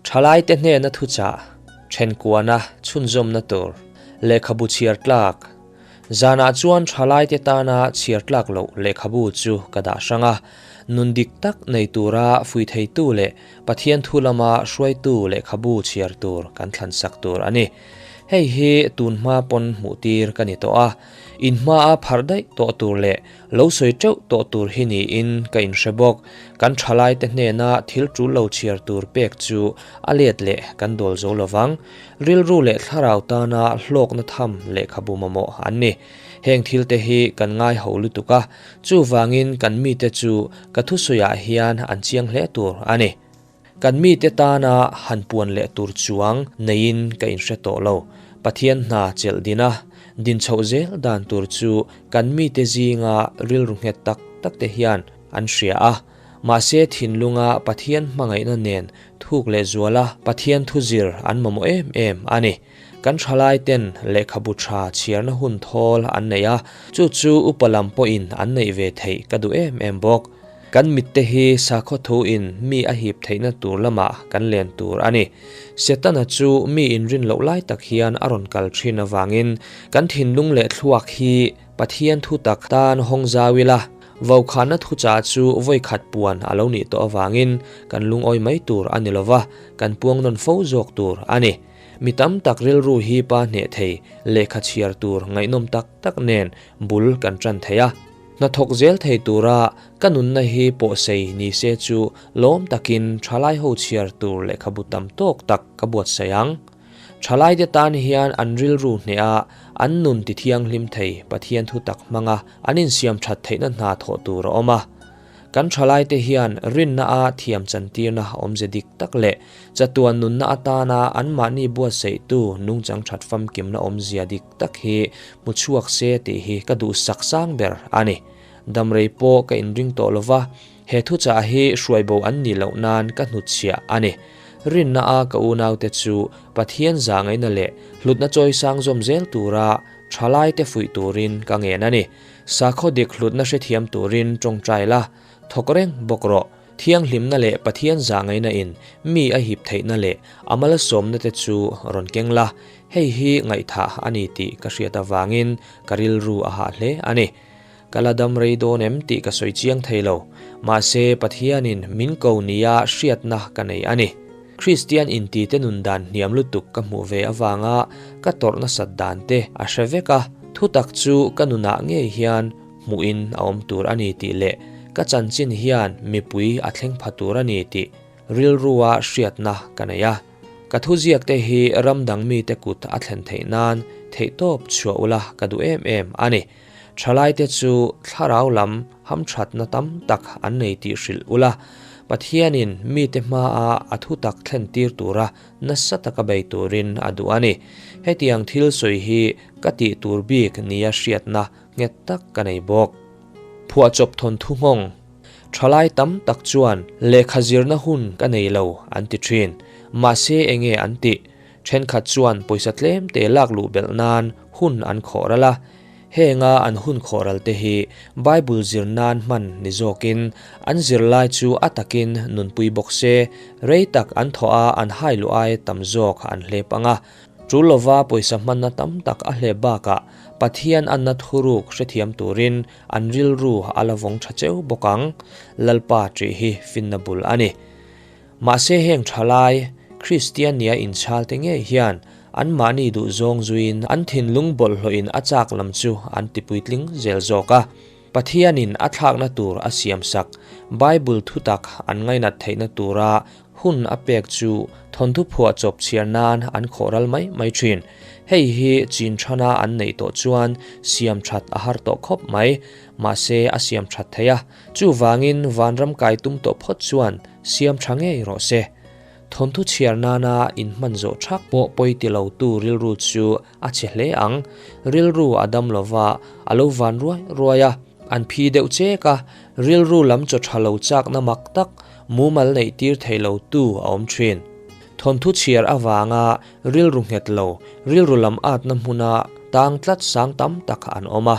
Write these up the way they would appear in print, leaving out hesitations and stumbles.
Thalaite hnena thuchah, thenkuana chhunzawmna tur, lehkhabu chhiar tlak. Zanah chuan thalaite tana chhiar tlak loh lehkhabu chu ka dah hrang a, nun dik tak nei tura fui theitu leh Pathian thu lama hruaitu lehkhabu chhiar tur kan thlansak tur a ni. Hei hi tun hma pawn hmuh tir ka ni tawh a, in hmaa pharh daih tawh tur leh lo sawi teuh tawh tur hi niin ka inhre bawk. Kan thalaite hnena thil tul lo chhiar tur pek chu a let leh kan dawl zo lo vang. Rilru leh thlarau tana hlawkna tham lehkhabu mamawh an ni. Heng thilte hi kan ngai ho lutuk a, chuvangin kan mite chu ka thusawiah hian an chiang hle tur a ni. Kan mite tana han puan leh tur chuang neiin ka inhre tawh lo. Pathian hna chelh din a, din chhoh zel dan tur chu kan mite zinga rilru nghet tak tak te hian an hria a. Mahse thinlunga Pathian hmangaihna nen thuk leh zuala Pathian thu zir an mamawh em em a ni. Kan thalai ten lehkhabu tha chhiarna hun thawl an nei a, chu chu upa lam pawhin an neih ve theih ka duh em em bawk. Kan mitte hi sakhaw thu in mi a hip theihna tur lamah kan len tur a ni. Setana chu mi inrin loh lai tak hian a rawn kal thin avangin kan thinlung leh thluak hi Pathian thu tak tan hawng zau ila, vaukhana thuchah chu vawikhat puan a lo nih tawh avangin kan lungawi mai tur a ni lova, kan puang nawn fo zawk tur a ni. Mi tam tak rilru hi pa hneh thei, lehkha chhiar tur ngaihnawm tak tak nen bul kan tan thei a. Hnathawk zel thei tura ka nunna hi pawhsei ni se chu lawm takin thalai ho chhiar tur lehkhabu tam tawk tak ka buatsaih ang. Thalaite tan hian an rilru hneha an nun tithianghlim thei Pathian thu tak hmanga an insiam that theihna hna thawh tur a awm a. Kan thalaite hian rinna a thiam chantirna awmze dik tak leh chatuan nunna atana anmahni buatsaihtu nungchang that famkimna awmzia dik tak hi hmu chhuak se tih hi ka duhsak sang ber a ni. Damrei pawh ka inring tawh lova, he thuchah hi hruaibo an nih loh nan ka hnutchhiah a ni. Rinna a ka unaute chu Pathian zahngaihna leh hlutna chawisang zawm zel tura thalaite fuih turin ka ngen a ni. Sakhaw dik hlutna hrethiam turin tawngtai la, thawk reng bawk rawh. Thianghlimna leh Pathian zahngaihna in mi a hip theihna leh a malsawmna te chu rawn keng la, hei hi ngaihthah a ni tih ka hriat avangin ka rilru a hah hle a ni. Ka la dam rei dawn em tih ka sawi chiang thei lo, mahse Pathianin min ko nia hriatna ka nei a ni. Kristian inti te nun dan hniam lutuk ka hmuh ve avanga ka tawrh nasat dan te a hre vek a, thutak chu ka nunah ngei hian hmuhin a awm tur a ni tih leh ka chanchin hian mipui a thleng pha tur a ni tih rilrua hriatna ka nei a. Ka thuziak te hi ram dang mite kut a thlen theih nan theihtawp chhuah ula ka duh em em a ni. Thalaite chu thlarau lam hamthatna tam tak an nei tih hrilh ula, Pathianin mite hmaa a thutak thlentir tura nasa taka bei turin a duh a ni. Hetiang thil sawi hi ka tih tur bik nia hriatna nghet tak ka nei bawk. Phuahchawp thawnthu nghawng Thalai tam tak chuan lehkha zirna hun ka nei lo an ti thin. Mahse enge an tih? Thenkhat chuan pawisa tlem te lak luh belh nan hun an khawh ral a, henga an hun khawh ral te hi Bible zir nan hman ni zawkin an zirlai chu a takin nunpui bawk se, rei tak an thawh a an hai luh ai tam zawk an hlep ang a. Tul lova pawisa hmanna tam tak a hlep bakah Pathian anna thuruk hrethiam turin an rilru a la vawng tha cheu bawk ang. Lalpa ṭih hi finna bul a ni. Mahse heng thalai, Kristian nia inchhalte ngei hian anmahni duhzawng zuiin an thinlung bawlhhlawhin a chak lam chu an tipuitling zel zawk a. Pathianin a thlakna tur a siamsak, Bible thutak an ngainat theihna tura hun a pek chu thawnthu phuah chawp chhiar nan an khawh ral mai mai thin. Hei hi chin thana an neih tawh chuan siam that a har tawh khawp mai. Mahse a siam that thei a. Chuvangin vanram kai tum tawh phawt chuan siam tha ngei rawh se. Thawnthu chhiar nana inhman zawh thak pawh pawi ti lo tu rilru chu a chhe hle ang. Rilru a dam lova a lo van ruai ruai a, an phi deuh chek a, rilru lam chaw tha lo chakna mak tak mumal neih tir thei lo tu a awm thin. Thawnthu chhiar avanga rilru nghet lo, rilru lam atna hmuna tang tlat sang tam tak an awm a.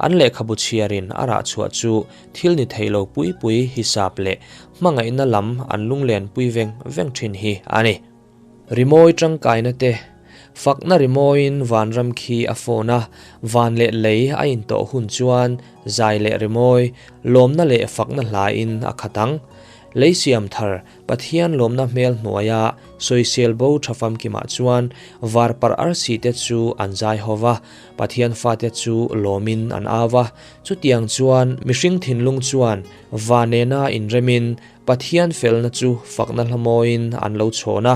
An lehkhabu chhiarin a rah chhuah chu thil ni thei lo pui pui hisap leh hmangaihna lam an lunglen pui veng veng thin hi a ni. Rimawi tangkaina te, Fakna rimawiin vanram khi a phone a, van leh lei a intawh hun chuan zai leh rimawi, lawmna leh fakna hlain a khat ang. Lei siam thar, Pathian lawmna hmel hnuaia sawisel bo tha famkimah chuan varparh arsi te chu an zai ho va, Pathian fate chu lawmin an au va. Chutiang chuan mihring thinlung chuan va nena inremin Pathian felna chu fakna hla mawiin an lo chhawn a,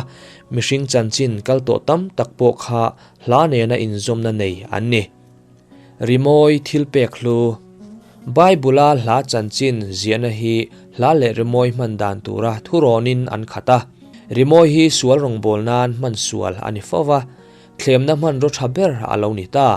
mihring chanchin kal tawh tam tak pawh kha hla nena inzawmna nei an ni. Rimawi thilpek hlu. Bible-a hla chanchin ziahna hi hla leh rimawi hman dan tura thurawnin an khat a. Rimawi hi sual rawngbâwl nan hman sual a ni fo va, thlemna hmanraw tha ber a lo ni ta.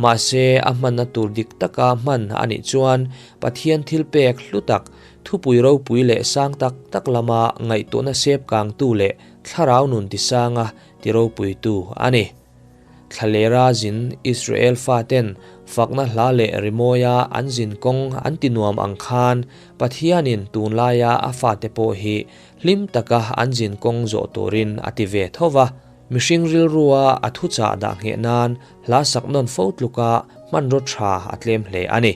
Mahse, a hmanna tur dik taka hman a nih chuan Pathian thilpek hlu tak Thupui ropui leh sang tak tak lama ngaihtuahna sep kangtu leh thlarau nun tisanga ti ropuitu a ni. Thlalera zin Israel faten fakna hla leh rimawia an zin kawng an ti nuam ang khan Pathianin tunlaia a fate pawh hi hlim taka an zin kawng zawh turin a ti ve tho va. Mihring rilrua a thuchah dah ngheh nan hla sak nawn fo tluka hmanraw tha a tlem hle a ni.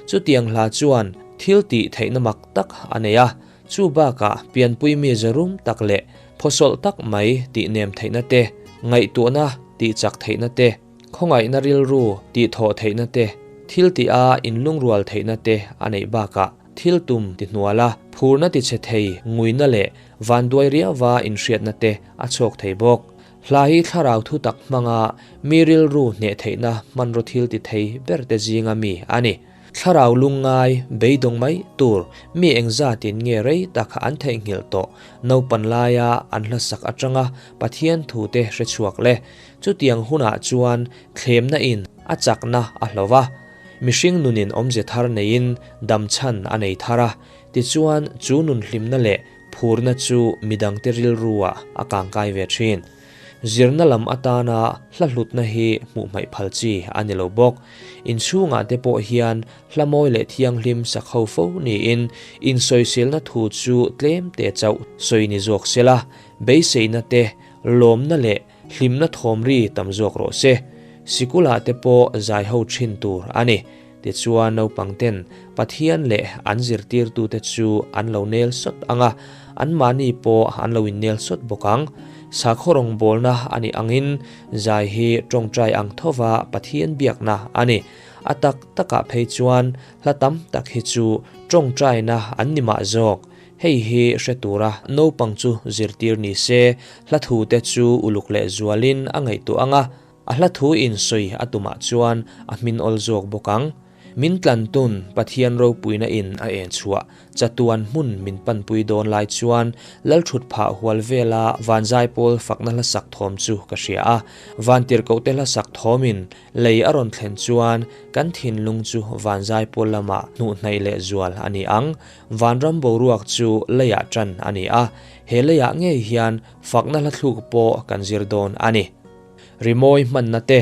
Chutiang hla chuan thil tih theihna mak tak a nei a, chu bakah pianpui mi zarum tak leh phawsawlh tak mai tih nem theihna te, ngaihtuahna tih chak theihna te, khawngaihna rilru tih thawh theihna te, thil tih a inlungrual theihna te a neih bakah thil tum ti hnual a, phurna ti chhe thei nguina leh vanduai riauva inhriatna te a chhuak thei bawk. Hla hi thlarau thu tak hmanga mi rilru hneh theihna hmanraw thil ti thei berte zinga mi a ni. Thlarau lungngai, beidawng mai tur mi engzatin nge rei tak an theihnghilh tawh naupan laia an hlasak atanga Pathian thute hre chhuak le. Chutiang hunah chuan thlemna in a chakna a hlo va, mihring nunin awmze thar neiin damchhan a nei thar a, tichuan chu nun hlimna leh Phurna chu midangte rilruah a kangkai ve thin. Zirna lam atana hla hlutna hi hmuh hmaih phal chi a ni lo bawk. Inchhungah te pawh hian hla mawi leh thianghlim sak ho fo niin insawiselna thu chu tlem te chauh sawi ni zawk se la, beiseina te, lawmna leh hlimna thawmri tam zawk rawh se. Sikulah te pawh zai ho thin tur a ni. Tichuan naupangten Pathian leh an zirtirtute chu an lo nel sawt ang a, anmahni pawh an lo innel sawt bawk ang. Sakhaw rawngbawlna a nih angin zai hi tawngtai ang thova Pathian biakna a ni. A tak takah phei chuan hla tam tak hi chu tawngtaina an ni mah zawk. Hei hi hre tura naupang chu zirtir ni se, hla thute chu uluk lehzualin a ngaihtuah ang a, A hla thu in sawi a tumah chuan a hmin awl zawk bawk ang. Min tlantun Pathian ropuina in a en chhuah chatuan hmun min panpui dawn lai chuan Lalthut phah hual vela van zaipawl fakna hla sak thawm chu ka hria a. Van tirhkohte hla sak thawmin lei a rawn thlen chuan kan thinlung chu van zaipawl lamah hnuh hnaih leh zual a ni ang. Vanram boruak chu leiah tan a ni a, he leiah ngei hian fakna hla thluk pawh kan zir dawn a ni. Rimawi hmanna te.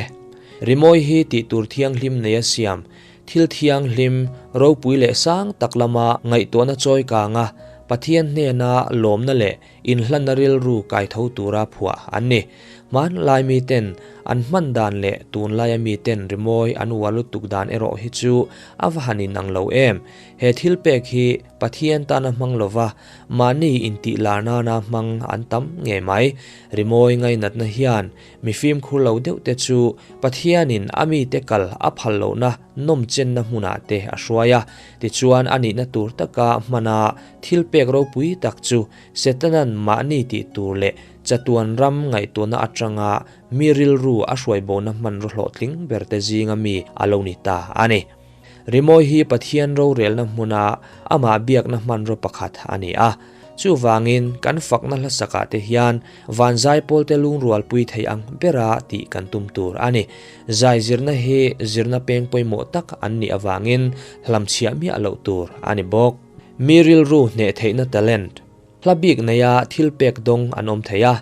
Rimawi hi tih tur thianghlim neia siam, thil thianghlim, ropui leh sang tak lama ngaihtuahna chawi kanga Pathian hnena lawmna leh inhlanna rilru kaitho tura phuah an ni. Hmanlai miten an hman dan leh tunlaia miten rimawi an uar lutuk dan erawh hi chu a va han inang lo em. He thil pek hi Pathian tana hmang lova mahni intih lar nana hmang an tam ngei mai. Rimawi ngainatna hian mi fimkhur lo deuh te chu Pathianin a mite kal a phal lohna nawmchenna hmunah te a hruai a. Tichuan a nihna tur taka hmana thil pek ropui tak chu Setanan mahni tih tur leh chatuan ram ngaihtuahna atanga mi rilru a hruaibona hmanraw hlawhtling berte zinga mi a lo ni ta a ni. Rimawi hi Pathian rorelna hmuna amah biakna hmanraw pakhat a ni a. Chuvangin, kan fakna hlasakah te hian van zaipawlte lungrualpui thei ang bera tih kan tum tur a ni. Zai zirna hi zirna peng pawimawh tak an nih avangin hlamchhiah miah loh tur a ni bawk. Mi rilru hneh theihna talent, hla bik neia thil pek dawng an awm thei a,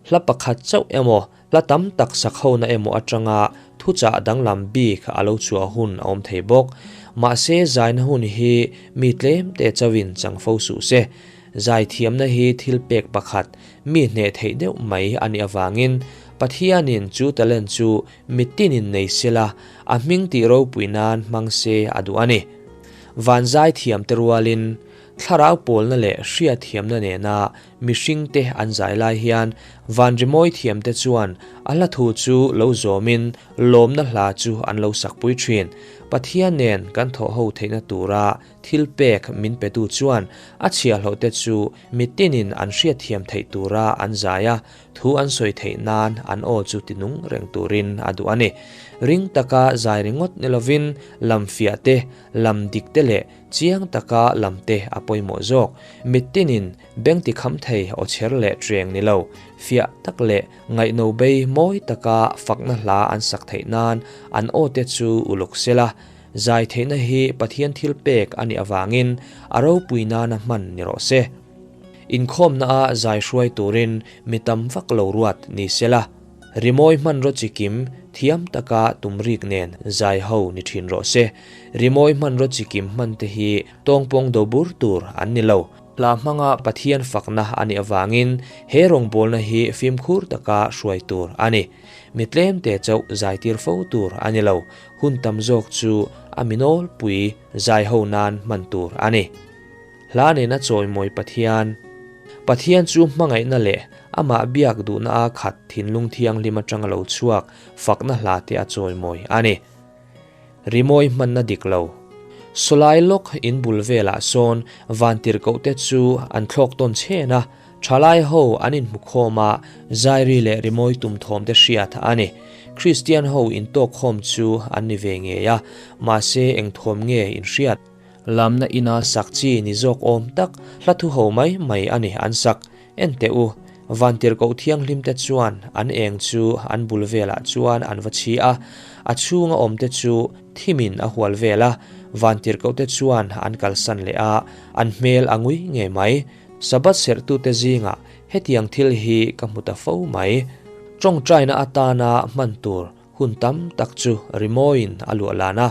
hla pakhat chauh emaw, Hla tam tak sakhona emaw atanga thu thuchah danglam bik a lo chhuah hun a awm thei bawk. Mahse zaina hun hi mi tlem te chauhin chang fo suh se. Zaithiamna hi thil pek pakhat mi hneh theih deuh mai a nih avangin Pathianin chu talent chu mitinin nei sela a hming tih ropui nan hmang se a duh a ni. Van zaithiamte rualin thlarau pawlna leh hriatthiamna nena mihringte an zai lai hian van rimawi thiamte chuan a hla thu chu lo zawmin lawmna hla chu an lo sakpui thin. Pathian nen kan thawhho theihna tura Thil pek min petu chuan a chhiahhlawhte chu mitinin an hriatthiam theih tura an zai a, thu an sawi theih nan an aw chu tinung reng turin a duh a ni. Ring taka zai ringawt ni lovin lam fiah te, lam dik te leh chiang taka lam te a pawimawh zawk. Mitinin beng tikham thei aw chher leh ṭeng ni lo, fiah tak leh ngaihno bei mawi taka fakna hla an sak theih nan an aw te chu uluk sela, Zai theihna hi Pathian thil pek a nih avangin a ropui nana hman ni rawh se. Inkhawmnaah zai hruai turin mi tam vak lo ruat ni se la, rimawi hmanraw chikim thiam taka tumrik nen zai ho ni thin rawh se. Rimawi hmanraw chikim hmante hi tawngpawng do bur tur an ni lo. Hla hmanga Pathian fakna a nih avangin he rawngbawlna hi fimkhur taka hruai tur a ni. Mi tlemte chauh zaitir fo tur a ni lo. Hun tam zawk chu a mi nawlpui zai ho nan hman tur a ni. Hla nena chawimawi Pathian. Pathian chu hmangaihna leh amah biak duhna a khat thinlung thianghlim atanga lo chhuak fakna hla te a chawimawi a ni. Rimawi hmanna dik lo. Sawlai lawk in bul velah sawn vantirhkoh te chu an thlawk tawn chhen a, Thalai ho an inhmukhawm a, zairi leh rimawi tum thawm te hriat a ni. Kristian ho intawkkhawm chu an ni ve ngei a, mahse eng thawm nge in hriat? Lamna ina sak chi ni zawk awm tak, hla thu ho mai mai a ni an sak. En teh u, Vantirhkoh thianghlim te chuan an eng chu an bul velah chuan an va chhi a, a chhunga awm te chu thimin a hual vel a, Vantirhkoh te chuan an kalsan leh a, an hmel a ngui ngei mai. Sabbath serhtute zingah hetiang thil hi ka hmu ta fo mai. Tawngtaina atana hman tur hun tam tak chu rimawiin a luah lan a,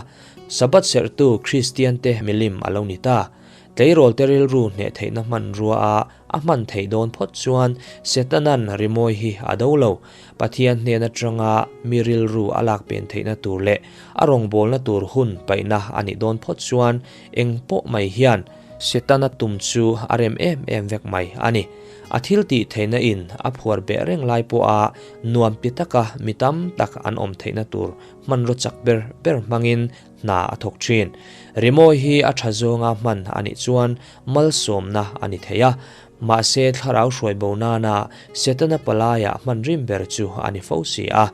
Sabbath serhtu Kristiante milim a lo ni ta. Tleirawlte rilru hneh theihna hmanrua a a hman theih dawn phawt chuan Setanan rimawi hi a do lo. Pathian hnen atanga mi rilru a lak pen theihna tur leh a rawngbawlna tur hun paihna a nih dawn phawt chuan eng pawh mai hian Setana tum chu a rem em em vek mai a ni. A thil tih theihna in a phuar beh reng lai pawha nuam pi taka mi tam tak an awm theihna tur hmanraw chak ber ber hmangin hna a thawk thin. Rimawi hi a tha zawnga hman a nih chuan malsawmna a ni thei a, mahse thlarau hruai bo nana Setana palaia hman rim ber chu a ni fo si a.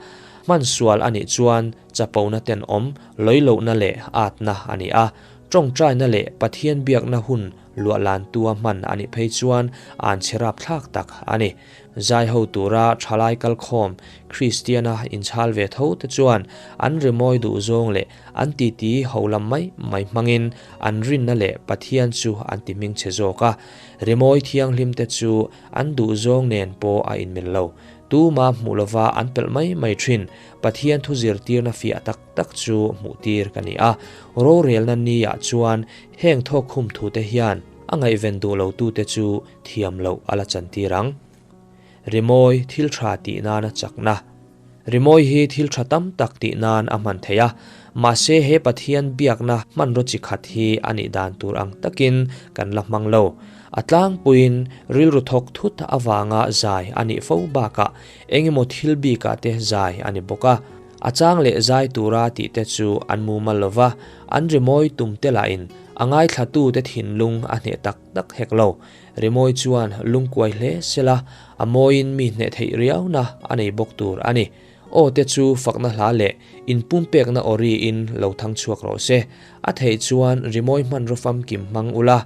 Hman sual a nih chuan chapona tenawm, loilohna leh atna a ni a. Tawngtaina leh Pathian biakna hun luahlantua hman a nih phei chuan an chhe rapthlak tak a ni. Zai ho tura thalai kalkhawm Kristiana inchhal ve tho te chuan an rimawi duh zawng leh an titi ho lam mai mai hmangin an rinna leh Pathian chu an ti hming chhe zawk a. Rimawi thianghlim te chu an duh zawng nen pawh a inmil lo. Tuma hmuh lova an pelh mai mai thin. Pathian thu zirtirna fiah tak tak chu hmuhtir ka ni a, rorelna niah chuan heng thawkkhum thute hian a ngaihven duh lotute chu thiam loh a la chantir ang. Rimawi thil tha tih nana chakna. Rimawi hi thil tha tam tak tih nan a hman theih a, mahse he Pathian biakna hmanraw chi khat hi a nih dan tur ang takin kan la hmang lo. A tlangpuiin rilru thawk thut avanga zai a nih fo bakah engemaw thil bikah te zai a ni bawk a. A chang leh zai tura tih te chu an mumal lo va, an rimawi tum te lahin a ngaithlatute thinlung a hneh tak tak hek lo. Rimawi chuan lungkuai hle sela, a mawiin mi hneh theih riauna a nei bawk tur a ni. Aw te chu fakna hla leh inpumpekna aw riin lo thang chhuak rawh se. A theih chuan rimawi hmanraw famkim hmang ula,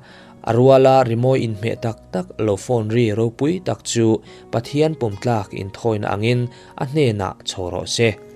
a ruala rimawi inhmeh tak tak lo phone ri ropui tak chu Pathian pumtlak inthawina angin a hnenah chho rawh se.